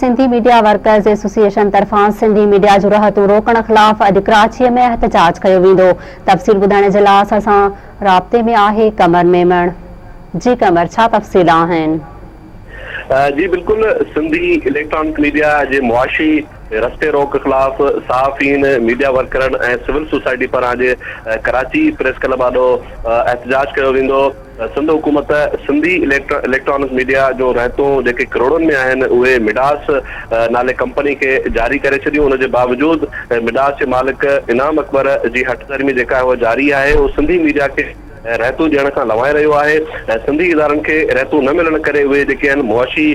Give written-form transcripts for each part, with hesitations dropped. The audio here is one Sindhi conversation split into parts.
سنڌي ميڊيا ورڪرز ايسوسيئيشن طرفان سنڌي ميڊيا جون رهتون روڪڻ خلاف اڄ ڪراچي ۾ احتجاج ڪيو ويندو. تفصيل ٻڌائڻ جي لاء اسان سان رابطي ۾ آهي قمر ميمڻ. جي قمر ڇا تفصيل آهن؟ جي بلڪل سنڌي اليڪٽرانڪ ميڊيا جي معاشي رستي روڪ خلاف صحافين، ميڊيا ورڪرن ۽ سول سوسائٽي پاران اڄ ڪراچي پريس ڪلب آڏو احتجاج ڪيو ويندو. سنڌ حڪومت سنڌي اليڪٽرانڪ ميڊيا جون رهتون جيڪي ڪروڙن ۾ آهن اهي مڊاس نالي ڪمپني کي جاري ڪري ڇڏيون ان جي باوجود مڊاس جي مالڪ انعام اڪبر جي هٺ ڌرمي جيڪا آهي اها جاري آهي اهو سنڌي ميڊيا کي رهتون ڏيڻ کان لوائي رهيو آهي ۽ سنڌي ادارن کي رهتون نه ملڻ ڪري اهي جيڪي آهن معاشي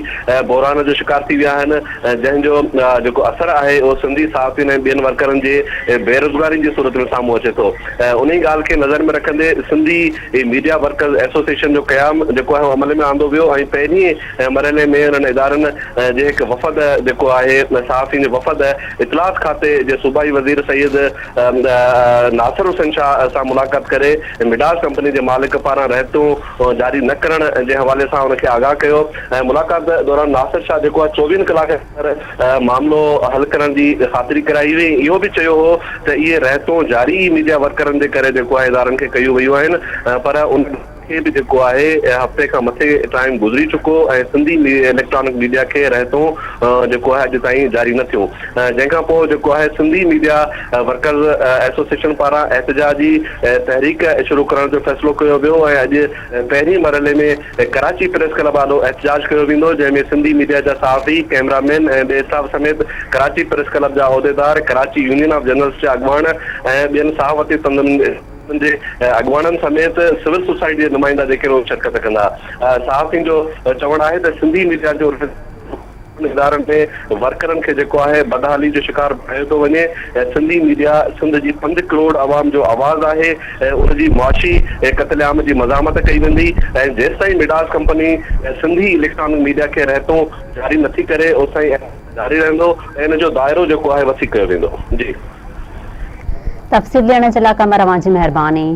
بحران جو شڪار ٿي ويا آهن جنهن جو جيڪو اثر آهي اهو سنڌي صحافين ۽ ٻين ورڪرن جي بيروزگارين جي صورت ۾ سامهون اچي ٿو انهي ڳالهه کي نظر ۾ رکندي سنڌي ميڊيا ورڪرز ايسوسيئيشن جو قيام جيڪو آهي اهو عمل ۾ آندو ويو ۽ پهرين مرحلي ۾ انهن ادارن جي هڪ وفد جيڪو آهي صحافين جو وفد اطلاعات کاتي جي صوبائي وزير سيد ناصر حسين شاهه سان ملاقات ڪري مڊاس ڪمپني جي مالڪ پاران رهتون جاري نه ڪرڻ جي حوالي سان ان کي آگاهه ڪيو ۽ ملاقات دوران ناصر شاهه جيڪو آهي چوويهن ڪلاڪن اندر معاملو حل ڪرڻ جي خاطري ڪرائي هئي ۽ اهو به چيو هو ته اهي رهتون جاري ئي ميڊيا ورڪرن جي ڪري جيڪو آهي ادارن کي ڪيون ويون آهن پر ان کي به جيڪو آهي هفتي کان مٿي ٽائيم گذري چڪو ۽ سنڌي اليڪٽرانڪ ميڊيا کي رهتون جيڪو آهي اڄ تائين جاري نه ٿيون جنهن کان پوء جيڪو آهي سنڌي ميڊيا ورڪرز ايسوسيئيشن پاران احتجاجي تحريڪ شروع ڪرڻ جو فيصلو ڪيو ويو ۽ اڄ پهرين مرحلي ۾ ڪراچي پريس ڪلب آڏو احتجاج ڪيو ويندو، جنهن ۾ سنڌي ميڊيا جا صحافي، ڪئميرا مين ۽ ٻئي اسٽاف سميت ڪراچي پريس ڪلب جا عهديدار، ڪراچي يونين آف جرنلسٽ جا اڳواڻ ۽ ٻين صحافتي تنظيمن جي اڳواڻن سميت سول سوسائٽي جا نمائندا جيڪي آهن اهي شرڪت ڪندا. صحافين جو چوڻ آهي ته سنڌي ميڊيا جو ادارن ۾ ورڪرن کي جيڪو آهي بدحالي جو شڪار بڻايو ٿو وڃي ۽ سنڌي ميڊيا سنڌ جي پنج ڪروڙ عوام جو آواز آهي ۽ ان جي معاشي قتل عام جي مزاحمت ڪئي ويندي ۽ جيستائين مڊاس ڪمپني سنڌي اليڪٽرانڪ ميڊيا کي رهتون جاري نٿي ڪري اوستائين احتجاج جاري رهندو ۽ ان جو دائرو جيڪو آهي وسيع ڪيو ويندو. جي. تفصيل ڏيڻ جي لاء قمر اوهان جي مهرباني.